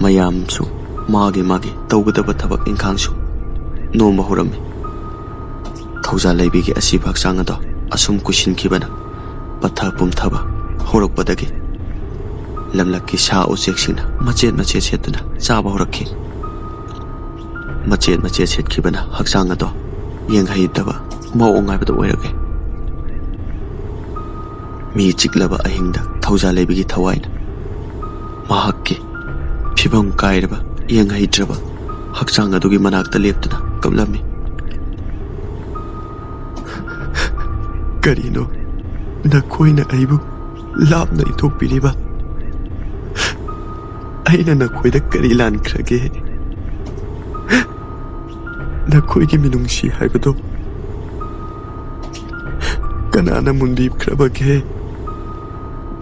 ꯃꯌꯥꯝꯁꯨ ꯃꯥꯒꯤ ꯃꯥꯒꯤ ꯇꯧꯒꯗꯕ ꯊꯕꯛ ꯏꯪꯈꯥꯡꯁꯨ ꯅꯣꯝꯕ ꯍꯧꯔꯝꯃꯤ꯫ ꯊꯧꯖꯥꯜ ꯂꯩꯕꯤꯒꯤ ꯑꯁꯤꯕ ꯍꯛꯆꯥꯡ ꯑꯗꯣ ꯑꯁꯨꯝ ꯀꯨꯏꯁꯤꯟꯈꯤꯕꯅ ꯄꯠꯊ ꯄꯨꯝꯊꯕ ꯍꯧꯔꯛꯄꯗꯒꯤ ꯂꯝꯂꯛꯀꯤ ꯁꯥ ꯎꯆꯦꯛꯁꯤꯡꯅ ꯃꯆꯦꯠ ꯃꯆꯦꯠ ꯁꯦꯠꯇꯨꯅ ꯆꯥꯕ ꯍꯧꯔꯛꯈꯤ꯫ ꯃꯆꯦꯠ ꯃꯆꯦꯠ ꯁꯦꯠꯈꯤꯕꯅ ꯍꯛꯆꯥꯡ ꯑꯗꯣ ꯌꯦꯡꯍꯩꯇꯕ ꯃꯑꯣꯡ ꯍꯥꯏꯕꯗꯨ ꯑꯣꯏꯔꯛꯂꯦ꯫ ꯃꯤ ꯆꯤꯛꯂꯕ ꯑꯍꯤꯡꯗ ꯊꯧꯖꯥꯜ ꯂꯩꯕꯤꯒꯤ ꯊꯋꯥꯏꯅ ꯃꯍꯥꯛꯀꯤ ꯐꯤꯕꯝ ꯀꯥꯏꯔꯕ, ꯌꯦꯡꯍꯩꯗ꯭ꯔꯕ ꯍꯛꯆꯥꯡ ꯑꯗꯨꯒꯤ ꯃꯅꯥꯛꯇ ꯂꯦꯞꯇꯨꯅ ꯀꯞꯂꯝꯃꯤ꯫ "ꯀꯔꯤꯅꯣ ꯅꯈꯣꯏꯅ ꯑꯩꯕꯨ ꯂꯥꯞꯅ ꯏꯟꯊꯣꯛꯄꯤꯔꯤꯕ? ꯑꯩꯅ ꯅꯈꯣꯏꯗ ꯀꯔꯤ ꯂꯥꯟꯈ꯭ꯔꯒꯦ? ꯅꯈꯣꯏꯒꯤ ꯃꯤꯅꯨꯡꯁꯤ ꯍꯥꯏꯕꯗꯣ ꯀꯅꯥꯅ ꯃꯨꯟꯕꯤꯈ꯭ꯔꯕꯒꯦ?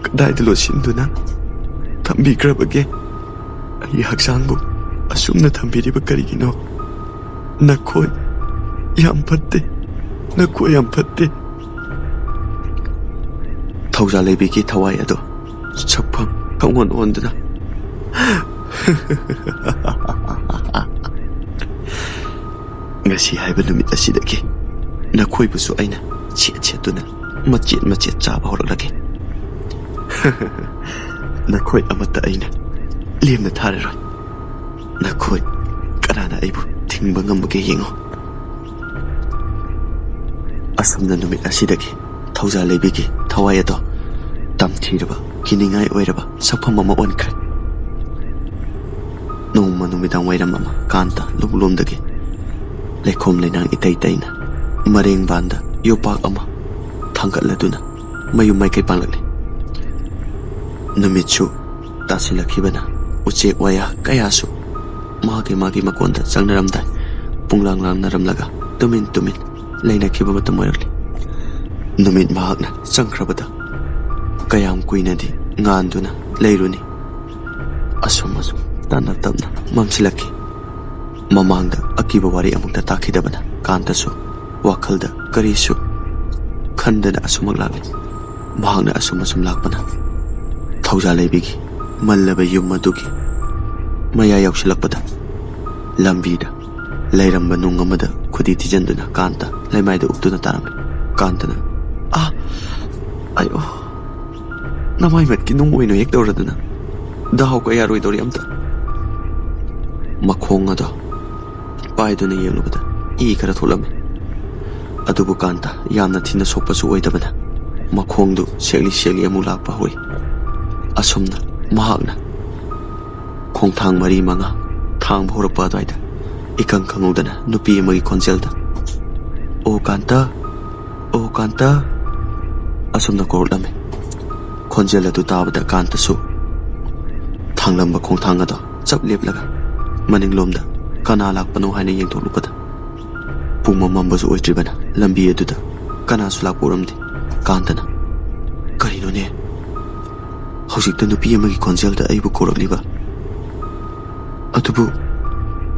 ꯀꯗꯥꯏꯗ ꯂꯣꯠꯁꯤꯟꯗꯨꯅ ꯊꯝꯕꯤꯈ꯭ꯔꯕꯒꯦ? ꯑꯩꯒꯤ ꯍꯛꯆꯥꯡꯕꯨ ꯑꯁꯨꯝꯅ ꯊꯝꯕꯤꯔꯤꯕ ꯀꯔꯤꯒꯤꯅꯣ? ꯅꯈꯣꯏ ꯌꯥꯝ ꯐꯠꯇꯦ, ꯅꯈꯣꯏ ꯌꯥꯝ ꯐꯠꯇꯦ꯫" ꯊꯧꯖꯥꯜ ꯂꯩꯕꯤꯒꯤ ꯊꯋꯥꯏ ꯑꯗꯨ ꯁꯛꯐꯝ ꯈꯪꯑꯣꯟ ꯑꯣꯟꯗꯨꯅ "ꯉꯁꯤ ꯍꯥꯏꯕ ꯅꯨꯃꯤꯠ ꯑꯁꯤꯗꯒꯤ ꯅꯈꯣꯏꯕꯨꯁꯨ ꯑꯩꯅ ꯁꯦꯠ ꯁꯦꯠꯇꯨꯅ ꯃꯆꯦꯠ ꯃꯆꯦꯠ ꯆꯥꯕ ꯍꯧꯔꯛꯂꯒꯦ꯫ ꯅꯈꯣꯏ ꯑꯃꯠꯇ ꯑꯩꯅ ꯂꯦꯝꯅ ꯊꯥꯔꯔꯣꯏ꯫ ꯅꯈꯣꯏ ꯀꯅꯥꯅ ꯑꯩꯕꯨ ꯊꯤꯡꯕ ꯉꯝꯕꯒꯦ ꯌꯦꯡꯉꯨ꯫" ꯑꯁꯨꯝꯅ ꯅꯨꯃꯤꯠ ꯑꯁꯤꯗꯒꯤ ꯊꯧꯖꯥꯜ ꯂꯩꯕꯤꯒꯤ ꯊꯋꯥꯏ ꯑꯗꯣ ꯇꯝꯊꯤꯔꯕ, ꯀꯤꯅꯤꯡꯉꯥꯏ ꯑꯣꯏꯔꯕ ꯁꯛꯐꯝ ꯑꯃ ꯑꯣꯟꯈ꯭ꯔꯦ꯫ ꯅꯣꯡꯃ ꯅꯨꯃꯤꯗꯥꯡ ꯋꯥꯏꯔꯝ ꯑꯃ ꯀꯥꯟꯇ ꯂꯧꯕꯨꯛꯂꯣꯝꯗꯒꯤ ꯂꯩꯈꯣꯝ ꯂꯩꯅꯥꯡ ꯏꯇꯩ ꯇꯩꯅ ꯃꯔꯦꯡꯕꯥꯟꯗ ꯌꯣꯄꯥꯛ ꯑꯃ ꯊꯥꯡꯒꯠꯂꯗꯨꯅ ꯃꯌꯨꯝ ꯃꯥꯏꯀꯩ ꯄꯥꯡꯂꯛꯂꯤ꯫ ꯅꯨꯃꯤꯠꯁꯨ ꯇꯥꯁꯤꯜꯂꯛꯈꯤꯕꯅ ꯎꯆꯦꯛ ꯋꯥꯌꯥ ꯀꯌꯥꯁꯨ ꯃꯥꯒꯤ ꯃꯥꯒꯤ ꯃꯀꯣꯟꯗ ꯆꯪꯅꯔꯝꯗꯥꯏ ꯄꯨꯡꯂꯥꯡ ꯂꯥꯡꯅꯔꯝꯂꯒ ꯇꯨꯃꯤꯟ ꯇꯨꯃꯤꯟ ꯂꯩꯅꯈꯤꯕ ꯃꯇꯝ ꯑꯣꯏꯔꯛꯂꯤ꯫ ꯅꯨꯃꯤꯠ ꯃꯍꯥꯛꯅ ꯆꯪꯈ꯭ꯔꯕꯗ ꯀꯌꯥꯝ ꯀꯨꯏꯅꯗꯤ ꯉꯥꯟꯗꯨꯅ ꯂꯩꯔꯨꯅꯤ? ꯑꯁꯨꯝ ꯑꯁꯨꯝ ꯇꯞꯅ ꯇꯞꯅ ꯃꯝꯁꯤꯜꯂꯛꯈꯤ꯫ ꯃꯃꯥꯡꯗ ꯑꯀꯤꯕ ꯋꯥꯔꯤ ꯑꯃꯨꯛꯇ ꯇꯥꯈꯤꯗꯕꯅ ꯀꯥꯟꯇꯁꯨ ꯋꯥꯈꯜꯗ ꯀꯔꯤꯁꯨ ꯈꯟꯗꯅ ꯑꯁꯨꯃꯛ ꯂꯥꯛꯂꯤ꯫ ꯃꯍꯥꯛꯅ ꯑꯁꯨꯝ ꯑꯁꯨꯝ ꯂꯥꯛꯄꯅ ꯊꯧꯖꯥꯜ ꯂꯩꯕꯤꯒꯤ ꯃꯜꯂꯕ ꯌꯨꯝ ꯑꯗꯨꯒꯤ ꯃꯌꯥ ꯌꯧꯁꯤꯜꯂꯛꯄꯗ ꯂꯝꯕꯤꯗ ꯂꯩꯔꯝꯕ ꯅꯨꯡ ꯑꯃꯗ ꯈꯨꯗꯤ ꯊꯤꯖꯤꯟꯗꯨꯅ ꯀꯥꯟꯇ ꯂꯩꯃꯥꯏꯗ ꯎꯞꯇꯨꯅ ꯇꯥꯔꯝꯃꯤ꯫ ꯀꯥꯟꯇꯅ, "ꯑꯥ! ꯑꯌꯣ! ꯅꯃꯥꯏꯃꯠꯀꯤ ꯅꯨꯡ ꯑꯣꯏꯅ ꯍꯦꯛ ꯇꯧꯔꯗꯅ ꯗꯥꯎ ꯀꯌꯥꯔꯣꯏꯗꯧꯔꯤ ꯑꯝꯇ!" ꯃꯈꯣꯡ ꯑꯗꯣ ꯄꯥꯏꯗꯨꯅ ꯌꯦꯡꯂꯨꯕꯗ ꯏ ꯈꯔ ꯊꯣꯛꯂꯝꯃꯤ꯫ ꯑꯗꯨꯕꯨ ꯀꯥꯟꯇ ꯌꯥꯝꯅ ꯊꯤꯅ ꯁꯣꯛꯄꯁꯨ ꯑꯣꯏꯗꯕꯅ ꯃꯈꯣꯡꯗꯨ ꯁꯦꯛꯂꯤ ꯁꯦꯛꯂꯤ ꯑꯃꯨꯛ ꯂꯥꯛꯄ ꯍꯧꯏ꯫ ꯑꯁꯨꯝꯅ ꯃꯍꯥꯛꯅ ꯈꯣꯡꯊꯥꯡ ꯃꯔꯤ ꯃꯉꯥ ꯊꯥꯡꯕ ꯍꯧꯔꯛꯄ ꯑꯗꯨꯋꯥꯏꯗ ꯏꯈꯪ ꯈꯪꯍꯧꯗꯅ ꯅꯨꯄꯤ ꯑꯃꯒꯤ ꯈꯣꯟꯖꯦꯜꯗ, "ꯑꯣ ꯀꯥꯟꯇ, ꯑꯣ ꯀꯥꯟꯇ!" ꯑꯁꯨꯝꯅ ꯀꯧꯔꯛꯂꯝꯃꯤ꯫ ꯈꯣꯟꯖꯦꯜ ꯑꯗꯨ ꯇꯥꯕꯗ ꯀꯥꯟꯇꯁꯨ ꯊꯥꯡꯂꯝꯕ ꯈꯣꯡꯊꯥꯡ ꯑꯗꯣ ꯆꯞ ꯂꯦꯞꯂꯒ ꯃꯅꯤꯡꯂꯣꯝꯗ ꯀꯅꯥ ꯂꯥꯛꯄꯅꯣ ꯍꯥꯏꯅ ꯌꯦꯡꯊꯣꯛꯂꯨꯕꯗ ꯄꯨꯡꯃꯝ ꯃꯝꯕꯁꯨ ꯑꯣꯏꯗ꯭ꯔꯤꯕꯅ ꯂꯝꯕꯤ ꯑꯗꯨꯗ ꯀꯅꯥꯁꯨ ꯂꯥꯛꯄ ꯎꯔꯝꯗꯦ꯫ ꯀꯥꯟꯇꯅ, "ꯀꯔꯤꯅꯣꯅꯦ? ꯍꯧꯖꯤꯛꯇ ꯅꯨꯄꯤ ꯑꯃꯒꯤ ꯈꯣꯟꯖꯦꯜꯗ ꯑꯩꯕꯨ ꯀꯧꯔꯛꯂꯤꯕ ꯑꯗꯨꯕꯨ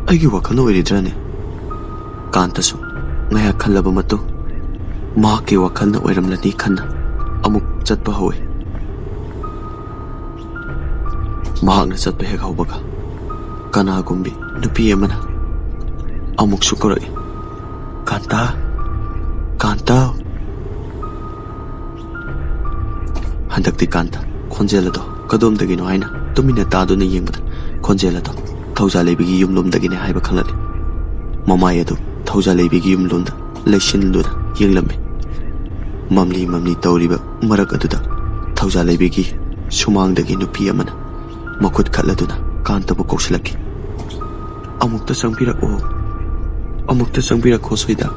ꯑꯩꯒꯤ ꯋꯥꯈꯜꯅ ꯑꯣꯏꯔꯤꯗ꯭ꯔꯅꯦ?" ꯀꯥꯟꯇꯁꯨ ꯉꯥꯏꯍꯥꯛ ꯈꯜꯂꯕ ꯃꯇꯨꯡ ꯃꯍꯥꯛꯀꯤ ꯋꯥꯈꯜꯅ ꯑꯣꯏꯔꯝꯂꯅꯤ ꯈꯟꯅ ꯑꯃꯨꯛ ꯆꯠꯄ ꯍꯧꯏ꯫ ꯃꯍꯥꯛꯅ ꯆꯠꯄ ꯍꯦꯛ ꯍꯧꯕꯒ ꯀꯅꯥꯒꯨꯝꯕꯤ ꯅꯨꯄꯤ ꯑꯃꯅ ꯑꯃꯨꯛꯁꯨ ꯀꯧꯔꯛꯏ, "ꯀꯥꯟꯇꯥ, ꯀꯥꯟꯇꯥ!" ꯍꯟꯗꯛꯇꯤ ꯀꯥꯟꯇ ꯈꯣꯟꯖꯦꯜ ꯑꯗꯣ ꯀꯗꯣꯝꯗꯒꯤꯅꯣ ꯍꯥꯏꯅ ꯇꯨꯃꯤꯟꯅ ꯇꯥꯗꯨꯅ ꯌꯦꯡꯕꯗ, ꯈꯣꯟꯖꯦꯜ ꯑꯗꯣ ꯊꯧꯖꯥꯂꯩꯕꯤꯒꯤ ꯌꯨꯝꯂꯣꯝꯗꯒꯤꯅꯦ ꯍꯥꯏꯕ ꯈꯪꯂꯛꯂꯤ꯫ ꯃꯃꯥꯏ ꯑꯗꯨ ꯊꯧꯖꯥꯂꯩꯕꯤꯒꯤ ꯌꯨꯝꯂꯣꯝꯗ ꯂꯩꯁꯤꯟꯗꯨꯅ ꯌꯦꯡꯂꯝꯃꯤ꯫ ꯃꯝꯂꯤ ꯃꯝꯂꯤ ꯇꯧꯔꯤꯕ ꯃꯔꯛ ꯑꯗꯨꯗ ꯊꯧꯖꯥꯂꯩꯕꯤꯒꯤ ꯁꯨꯃꯥꯡꯗꯒꯤ ꯅꯨꯄꯤ ꯑꯃꯅ ꯃꯈꯨꯠ ꯈꯠꯂꯗꯨꯅ ꯀꯥꯟꯇꯕꯨ ꯀꯧꯁꯤꯜꯂꯛꯈꯤ꯫ "ꯑꯃꯨꯛꯇ ꯆꯪꯕꯤꯔꯛꯑꯣ, ꯑꯃꯨꯛꯇ ꯆꯪꯕꯤꯔꯛꯈꯣ ꯁꯣꯏꯗ꯫"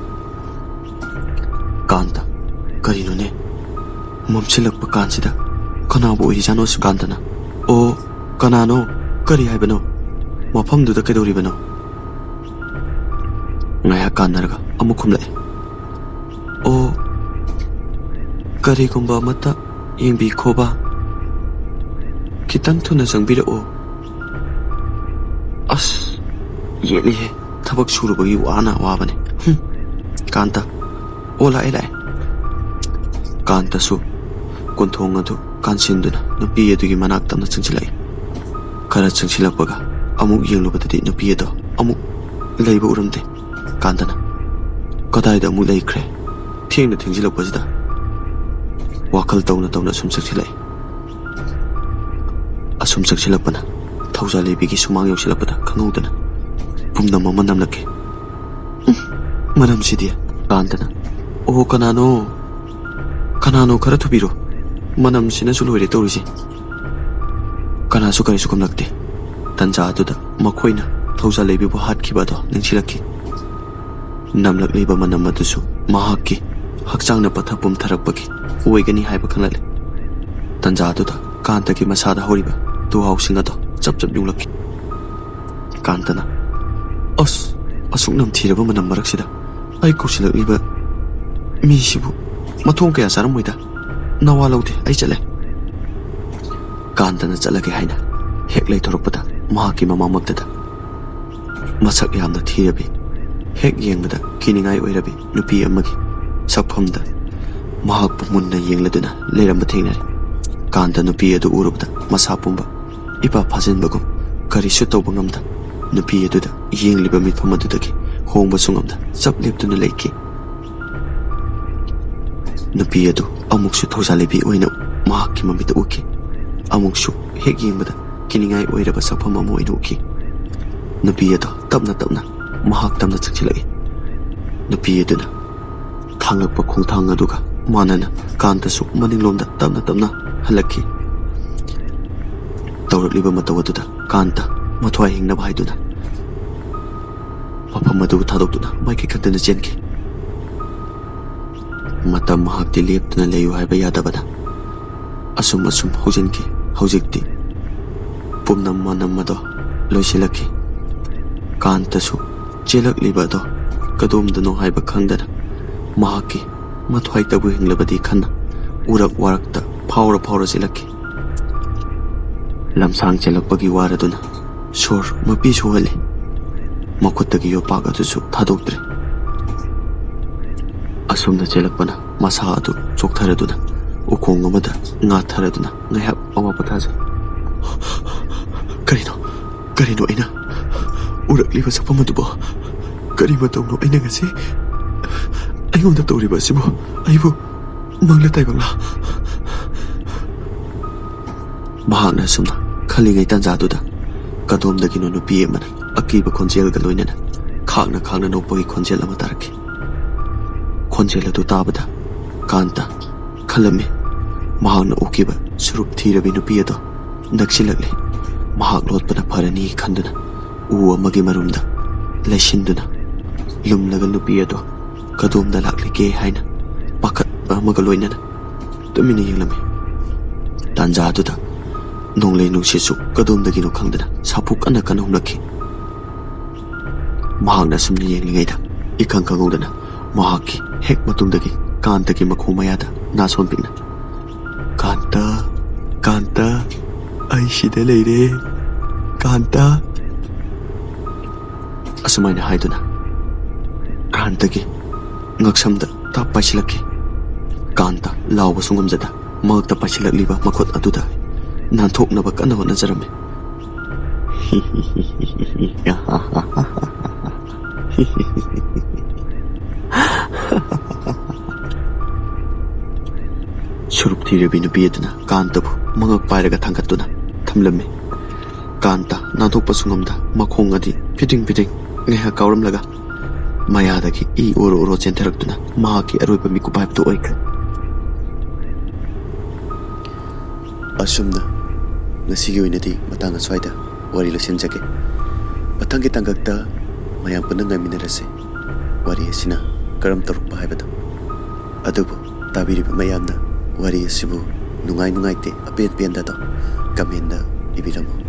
"ꯀꯥꯟꯇ, ꯀꯔꯤꯅꯣꯅꯦ? ꯃꯝꯁꯤꯜꯂꯛꯄ ꯀꯥꯟꯁꯤꯗ ꯀꯅꯥꯕꯨ ꯑꯣꯏꯔꯤꯖꯥꯠꯅꯣ ꯁꯤ ꯀꯥꯟꯇꯅ? ꯑꯣ, ꯀꯅꯥꯅꯣ? ꯀꯔꯤ ꯍꯥꯏꯕꯅꯣ? ꯃꯐꯝꯗꯨꯗ ꯀꯩꯗꯧꯔꯤꯕꯅꯣ?" ꯉꯥꯏꯍꯥꯛ ꯀꯥꯟꯅꯔꯒ ꯑꯃꯨꯛ ꯈꯨꯝꯂꯛꯑꯦ꯫ "ꯑꯣ, ꯀꯔꯤꯒꯨꯝꯕ ꯑꯃꯠꯇ ꯌꯦꯡꯕꯤꯈꯣꯕ꯫ ꯈꯤꯇꯪ ꯊꯨꯅ ꯆꯪꯕꯤꯔꯛꯑꯣ꯫" "ꯑꯁ, ꯌꯦꯠꯂꯤꯍꯦ, ꯊꯕꯛ ꯁꯨꯔꯨꯕꯒꯤ ꯋꯥꯅ ꯋꯥꯕꯅꯦ꯫ ꯍꯨꯝ, ꯀꯥꯟꯇ, ꯑꯣ, ꯂꯥꯛꯑꯦ, ꯂꯥꯛꯑꯦ꯫" ꯀꯥꯟꯇꯁꯨ ꯀꯣꯟꯊꯣꯡ ꯑꯗꯨ ꯀꯥꯟꯁꯤꯟꯗꯨꯅ ꯅꯨꯄꯤ ꯑꯗꯨꯒꯤ ꯃꯅꯥꯛ ꯇꯞꯅ ꯆꯪꯁꯤꯜꯂꯛꯏ꯫ ꯈꯔ ꯆꯪꯁꯤꯜꯂꯛꯄꯒ ꯑꯃꯨꯛ ꯌꯦꯡꯂꯨꯕꯗꯗꯤ ꯅꯨꯄꯤ ꯑꯗꯣ ꯑꯃꯨꯛ ꯂꯩꯕ ꯎꯔꯝꯗꯦ꯫ ꯀꯥꯟꯇꯅ, "ꯀꯗꯥꯏꯗ ꯑꯃꯨꯛ ꯂꯩꯈ꯭ꯔꯦ? ꯊꯦꯡꯅ ꯊꯦꯡꯖꯤꯜꯂꯛꯄꯁꯤꯗ꯫" ꯋꯥꯈꯜ ꯇꯧꯅ ꯇꯧꯅ ꯑꯁꯨꯝ ꯆꯪꯁꯤꯜꯂꯛꯏ꯫ ꯑꯁꯨꯝ ꯆꯪꯁꯤꯜꯂꯛꯄꯅ ꯊꯧꯖꯥꯂꯩꯕꯤꯒꯤ ꯁꯨꯃꯥꯡ ꯌꯧꯁꯤꯜꯂꯛꯄꯗ ꯈꯪꯍꯧꯗꯅ ꯄꯨꯝꯅꯝ ꯑꯃ ꯅꯝꯂꯛꯈꯤ꯫ "ꯎꯝ, ꯃꯅꯝꯁꯤꯗꯤ!" ꯀꯥꯟꯇꯅ, "ꯑꯣ, ꯀꯅꯥꯅꯣ? ꯀꯅꯥꯅꯣ? ꯈꯔ ꯊꯨꯕꯤꯔꯣ꯫ ꯃꯅꯝꯁꯤꯅꯁꯨ ꯂꯣꯏꯔꯦ ꯇꯧꯔꯤꯁꯦ꯫" ꯀꯅꯥꯁꯨ ꯀꯔꯤꯁꯨ ꯈꯨꯝꯂꯛꯇꯦ꯫ ꯇꯟꯖꯥ ꯑꯗꯨꯗ ꯃꯈꯣꯏꯅ ꯊꯧꯖꯥꯂꯩꯕꯤꯕꯨ ꯍꯥꯠꯈꯤꯕ ꯑꯗꯣ ꯅꯤꯡꯁꯤꯡꯂꯛꯈꯤ꯫ ꯅꯝꯂꯛꯂꯤꯕ ꯃꯅꯝ ꯑꯗꯨꯁꯨ ꯃꯍꯥꯛꯀꯤ ꯍꯛꯆꯥꯡꯅ ꯄꯠꯊ ꯄꯨꯝꯊꯔꯛꯄꯒꯤ ꯑꯣꯏꯒꯅꯤ ꯍꯥꯏꯕ ꯈꯪꯂꯛꯂꯦ꯫ ꯇꯟꯖꯥ ꯑꯗꯨꯗ ꯀꯥꯟꯇꯒꯤ ꯃꯁꯥꯗ ꯍꯧꯔꯤꯕ ꯇꯨꯍꯥꯎꯁꯤꯡ ꯑꯗꯣ ꯆꯞ ꯆꯞ ꯌꯨꯡꯂꯛꯈꯤ꯫ ꯀꯥꯟꯇꯅ, "ꯑꯁ, ꯑꯁꯨꯛ ꯅꯝꯊꯤꯔꯕ ꯃꯅꯝ ꯃꯔꯛꯁꯤꯗ ꯑꯩ ꯀꯧꯁꯤꯜꯂꯛꯂꯤꯕ ꯃꯤꯁꯤꯕꯨ ꯃꯊꯣꯡ ꯀꯌꯥ ꯆꯥꯔꯝꯃꯣꯏꯗ꯫ ꯅꯋꯥ ꯂꯧꯗꯦ, ꯑꯩ ꯆꯠꯂꯦ꯫" ꯀꯥꯟꯇꯅ ꯆꯠꯂꯒꯦ ꯍꯥꯏꯅ ꯍꯦꯛ ꯂꯩꯊꯣꯔꯛꯄꯗ ꯃꯍꯥꯛꯀꯤ ꯃꯃꯥꯡꯃꯛꯇꯗ ꯃꯁꯛ ꯌꯥꯝꯅ ꯊꯤꯔꯕꯤ, ꯍꯦꯛ ꯌꯦꯡꯕꯗ ꯀꯤꯅꯤꯡꯉꯥꯏ ꯑꯣꯏꯔꯕꯤ ꯅꯨꯄꯤ ꯑꯃꯒꯤ ꯁꯛꯐꯝꯗ ꯃꯍꯥꯛꯄꯨ ꯃꯨꯟꯅ ꯌꯦꯡꯂꯗꯨꯅ ꯂꯩꯔꯝꯕ ꯊꯦꯡꯅꯔꯦ꯫ ꯀꯥꯟꯇ ꯅꯨꯄꯤ ꯑꯗꯨ ꯎꯔꯨꯕꯗ ꯃꯁꯥ ꯄꯨꯝꯕ ꯏꯄꯥ ꯐꯥꯖꯤꯟꯕꯒꯨꯝ ꯀꯔꯤꯁꯨ ꯇꯧꯕ ꯉꯝꯗ, ꯅꯨꯄꯤ ꯑꯗꯨꯗ ꯌꯦꯡꯂꯤꯕ ꯃꯤꯠꯐꯝ ꯑꯗꯨꯗꯒꯤ ꯍꯣꯡꯕꯁꯨ ꯉꯝꯗ ꯆꯞ ꯂꯦꯞꯇꯨꯅ ꯂꯩꯈꯤ꯫ ꯅꯨꯄꯤ ꯑꯗꯨ ꯑꯃꯨꯛꯁꯨ ꯊꯧꯖꯥꯜ ꯂꯩꯕꯤ ꯑꯣꯏꯅ ꯃꯍꯥꯛꯀꯤ ꯃꯃꯤꯠꯇ ꯎꯈꯤ꯫ ꯑꯃꯨꯛꯁꯨ ꯍꯦꯛ ꯌꯦꯡꯕꯗ ꯀꯤꯅꯤꯡꯉꯥꯏ ꯑꯣꯏꯔꯕ ꯁꯛꯐꯝ ꯑꯃ ꯑꯣꯏꯅ ꯎꯈꯤ꯫ ꯅꯨꯄꯤ ꯑꯗꯨ ꯇꯞꯅ ꯇꯞꯅ ꯃꯍꯥꯛ ꯇꯝꯅ ꯆꯪꯁꯤꯜꯂꯛꯏ꯫ ꯅꯨꯄꯤ ꯑꯗꯨꯅ ꯊꯥꯡꯂꯛꯄ ꯈꯣꯡꯊꯥꯡ ꯑꯗꯨꯒ ꯃꯥꯟꯅꯅ ꯀꯥꯟꯇꯁꯨ ꯃꯅꯤꯡꯂꯣꯝꯗ ꯇꯞꯅ ꯇꯞꯅ ꯍꯜꯂꯛꯈꯤ꯫ ꯇꯧꯔꯛꯂꯤꯕ ꯃꯇꯧ ꯑꯗꯨꯗ ꯀꯥꯟꯇ ꯃꯊ꯭ꯋꯥꯏ ꯍꯤꯡꯅꯕ ꯍꯥꯏꯗꯨꯅ ꯃꯐꯝ ꯑꯗꯨꯕꯨ ꯊꯥꯗꯣꯛꯇꯨꯅ ꯃꯥꯏꯀꯩ ꯈꯟꯗꯨꯅ ꯆꯦꯟꯈꯤ꯫ ꯃꯇꯝ ꯃꯍꯥꯛꯇꯤ ꯂꯦꯞꯇꯨꯅ ꯂꯩꯌꯨ ꯍꯥꯏꯕ ꯌꯥꯗꯕꯅ ꯑꯁꯨꯝ ꯑꯁꯨꯝ ꯍꯧꯖꯤꯟꯈꯤ꯫ ꯍꯧꯖꯤꯛꯇꯤ ꯄꯨꯝꯅꯝ ꯃꯅꯝ ꯑꯗꯣ ꯂꯣꯏꯁꯤꯜꯂꯛꯈꯤ꯫ ꯀꯥꯟꯇꯁꯨ ꯆꯦꯜꯂꯛꯂꯤꯕ ꯑꯗꯣ ꯀꯗꯣꯝꯗꯅꯣ ꯍꯥꯏꯕ ꯈꯪꯗꯅ ꯃꯍꯥꯛꯀꯤ ꯃꯊ꯭ꯋꯥꯏꯇꯕꯨ ꯍꯤꯡꯂꯕꯗꯤ ꯈꯟꯅ ꯎꯔꯛ ꯋꯥꯔꯛꯇ ꯐꯥꯎꯔ ꯐꯥꯎꯔ ꯆꯦꯜꯂꯛꯈꯤ꯫ ꯂꯝꯁꯥꯡ ꯆꯦꯜꯂꯛꯄꯒꯤ ꯋꯥꯔꯗꯨꯅ ꯁꯣꯔ ꯃꯄꯤ ꯁꯣꯍꯜꯂꯤ꯫ ꯃꯈꯨꯠꯇꯒꯤ ꯌꯣꯄꯥꯛ ꯑꯗꯨꯁꯨ ꯊꯥꯗꯣꯛꯇ꯭ꯔꯦ꯫ ꯑꯁꯨꯝꯅ ꯆꯦꯜꯂꯛꯄꯅ ꯃꯁꯥ ꯑꯗꯨ ꯆꯣꯛꯊꯔꯗꯨꯅ ꯎꯈꯣꯡ ꯑꯃꯗ ꯉꯥꯊꯔꯗꯨꯅ ꯉꯥꯏꯍꯥꯛ ꯑꯋꯥ ꯄꯣꯊꯥꯖꯩ꯫ ꯀꯔꯤꯅꯣ, ꯀꯔꯤꯅꯣ ꯑꯩꯅ ꯎꯔꯛꯂꯤꯕ ꯁꯛꯐꯝ ꯑꯗꯨꯕꯣ? ꯀꯔꯤ ꯃꯇꯧꯅꯣ ꯑꯩꯅ ꯉꯁꯤ ꯑꯩꯉꯣꯟꯗ ꯇꯧꯔꯤꯕ ꯑꯁꯤꯕꯨ? ꯑꯩꯕꯨ ꯃꯪꯂ ꯇꯥꯏꯕꯪꯂꯥ? ꯃꯍꯥꯛꯅ ꯑꯁꯨꯝꯅ ꯈꯜꯂꯤꯉꯩ ꯇꯥꯟꯖꯥꯗꯨꯗ ꯀꯗꯣꯝꯗꯒꯤꯅꯣ ꯅꯨꯄꯤ ꯑꯃꯅ ꯑꯀꯤꯕ ꯈꯣꯟꯖꯦꯜꯒ ꯂꯣꯏꯅꯅ ꯈꯥꯡꯅ ꯈꯥꯡꯅ ꯅꯣꯛꯄꯒꯤ ꯈꯣꯟꯖꯦꯜ ꯑꯃ ꯇꯥꯔꯛꯈꯤ꯫ ꯈꯣꯟꯖꯦꯜ ꯑꯗꯨ ꯇꯥꯕꯗ ꯀꯥꯟꯇ ꯈꯜꯂꯝꯃꯤ, ꯃꯍꯥꯛꯅ ꯎꯈꯤꯕ ꯁꯨꯔꯨꯞ ꯊꯤꯔꯕꯤ ꯅꯨꯄꯤ ꯑꯗꯣ ꯅꯛꯁꯤꯜꯂꯛꯂꯦ꯫ ꯃꯍꯥꯛ ꯂꯣꯠꯄꯅ ꯐꯔꯅꯤ ꯈꯟꯗꯨꯅ ꯎ ꯑꯃꯒꯤ ꯃꯔꯨꯝꯗ ꯂꯩꯁꯤꯟꯗꯨꯅ ꯂꯨꯝꯂꯒ ꯅꯨꯄꯤ ꯑꯗꯣ ꯀꯗꯣꯝꯗ ꯂꯥꯛꯂꯤꯒꯦ ꯍꯥꯏꯅ ꯄꯥꯈꯠꯄ ꯑꯃꯒ ꯂꯣꯏꯅꯅ ꯇꯨꯃꯤꯟꯅ ꯌꯦꯡꯂꯝꯃꯤ꯫ ꯇꯥꯟꯖꯥꯗꯨꯗ ꯅꯣꯡꯂꯩ ꯅꯨꯡꯁꯤꯠꯁꯨ ꯀꯗꯣꯝꯗꯒꯤꯅꯣ ꯈꯪꯗꯅ ꯁꯥꯐꯨ ꯀꯟꯅ ꯀꯟꯅ ꯍꯨꯝꯂꯛꯈꯤ꯫ ꯃꯍꯥꯛꯅ ꯑꯁꯨꯝꯅ ꯌꯦꯡꯂꯤꯉꯩꯗ ꯏꯈꯪ ꯈꯪꯍꯧꯗꯅ ꯃꯍꯥꯛꯀꯤ ꯍꯦꯛ ꯃꯇꯨꯡꯗꯒꯤ ꯀꯥꯟꯇꯒꯤ ꯃꯈꯣꯡ ꯃꯌꯥꯗ ꯅꯥꯁꯣꯟ ꯄꯤꯛꯅ, "ꯀꯥꯟꯇ, ꯀꯥꯟꯇ, ꯑꯩ ꯁꯤꯗ ꯂꯩꯔꯦ, ꯀꯥꯟꯇ," ꯑꯁꯨꯃꯥꯏꯅ ꯍꯥꯏꯗꯨꯅ ꯀꯥꯟꯇꯒꯤ ꯉꯛꯁꯝꯗ ꯇꯥꯞ ꯄꯥꯏꯁꯤꯜꯂꯛꯈꯤ꯫ ꯀꯥꯟꯇ ꯂꯥꯎꯕꯁꯨ ꯉꯝꯖꯗ ꯃꯉꯛꯇ ꯄꯥꯏꯁꯤꯜꯂꯛꯂꯤꯕ ꯃꯈꯨꯠ ꯑꯗꯨꯗ ꯅꯥꯟꯊꯣꯛꯅꯕ ꯀꯟꯅ ꯍꯣꯠꯅꯖꯔꯝꯃꯤ꯫ ꯁꯨꯔꯨꯞ ꯊꯤꯔꯕꯤ ꯅꯨꯄꯤ ꯑꯗꯨꯅ ꯀꯥꯟꯇꯕꯨ ꯃꯉꯛ ꯄꯥꯏꯔꯒ ꯊꯥꯡꯒꯠꯇꯨꯅ ꯊꯝꯂꯝꯃꯤ꯫ ꯀꯥꯟꯇ ꯅꯥꯟꯊꯣꯛꯄꯁꯨ ꯉꯝꯗ ꯃꯈꯣꯡ ꯑꯗꯤ ꯐꯤꯗꯤꯡ ꯐꯤꯗꯤꯡ ꯉꯥꯏꯍꯥꯛ ꯀꯥꯎꯔꯝꯂꯒ ꯃꯌꯥꯗꯒꯤ ꯏ ꯑꯣꯔꯣ ꯑꯣꯔꯣ ꯆꯦꯟꯊꯔꯛꯇꯨꯅ ꯃꯍꯥꯛꯀꯤ ꯑꯔꯣꯏꯕ ꯃꯤꯀꯨꯞ ꯍꯥꯏꯕꯗꯨ ꯑꯣꯏꯈ꯭ꯔꯦ꯫ ꯑꯁꯨꯝꯅ ꯉꯁꯤꯒꯤ ꯑꯣꯏꯅꯗꯤ ꯃꯇꯥꯡ ꯑꯁ꯭ꯋꯥꯏꯗ ꯋꯥꯔꯤ ꯂꯣꯏꯁꯤꯟꯖꯒꯦ꯫ ꯃꯊꯪꯒꯤ ꯇꯥꯡꯀꯛꯇ ꯃꯌꯥꯝ ꯄꯨꯟꯅ ꯉꯥꯏꯃꯤꯟꯅꯔꯁꯤ꯫ ꯋꯥꯔꯤ ꯑꯁꯤꯅ ꯀꯔꯝ ꯇꯧꯔꯛꯄ ꯍꯥꯏꯕꯗꯣ꯫ ꯑꯗꯨꯕꯨ ꯇꯥꯕꯤꯔꯤꯕ ꯃꯌꯥꯝꯅ ꯋꯥꯔꯤ ꯑꯁꯤꯕꯨ ꯅꯨꯡꯉꯥꯏ ꯅꯨꯡꯉꯥꯏꯇꯦ, ꯑꯄꯦꯟ ꯄꯦꯟꯗꯗꯣ comment ꯏꯕꯤꯔꯝꯃꯨ꯫